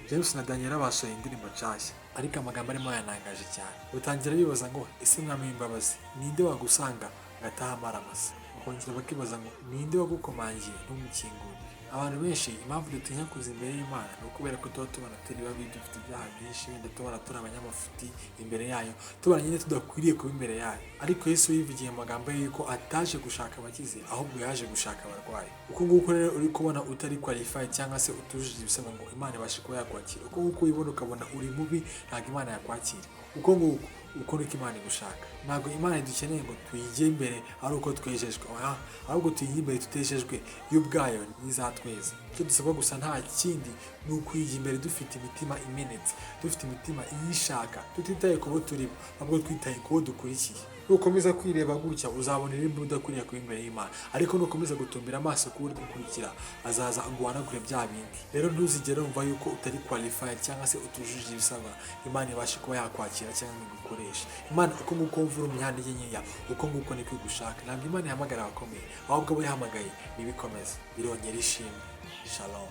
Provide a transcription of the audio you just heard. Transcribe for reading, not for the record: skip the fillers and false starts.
James na Daniella basohoye indirimbo nshyashya, ariko amagambo arimo yanangaje cyane. Batangira bibaza ngo: "Ese Mwami w'imbabazi, ninde wagusanga ngo atahe amaramasa?" Bakongera bakibaza ngo: "Ninde wagukomangiye ntumukingurire?" Abantu benshi, impamvu dutinya kuza imbere y'Imana ni ukubera ko tuba tubona turi babi, dufite ibyaha byinshi, wenda tubona turi abanyamafuti imbere yayo, tubona nyine tudakwiriye kuba imbere yayo. Ariko Yesu yivugiye mu magambo ye yuko ataje gushaka abakize, ahubwo yaje gushaka abarwayi. Uko nguko rero uri kubona utari qualified cyangwa se utujuje ibisabwa ngo Imana ibashe kuba yakwakira, uko nguko uyibona ukabona uri mubi, ntabwo Imana yakwakira, uko nguko uko niko Imana igushaka. Ntabwo Imana idukeneye ngo tuyijye imbere ari uko twejejwe, oya, ahubwo tuyijye imbere tutejejwe, yo ubwayo ntizatweza. Icyo dusabwa gusa nta kindi, ni ukuyijya imbere dufite imitima imenetse, dufite imitima iyishaka, tutitaye ku bo turi bo, ahubwo twitaye ku bo dukurikiye. Nukomeza kwireba gutya, uzabona irimo udakwiriye kuba imbere y'Imana, ariko nukomeza gutumbira amaso ku uri gukurikira, azaza aguhanagure bya bindi. Rero ntuzigere wumva yuko utari qualified cyangwa se utujuje ibisabwa Imana ibashe kuba yakwakira cyangwa ngo igukoreshe. Imana, uko nguko wumva uri umunyantege nkeya, uko nguko niko igushaka. Ntabwo Imana ihamagara abakomeye, ahubwo abo yahamagaye nibikomeza birongera ishimwe. Shalom.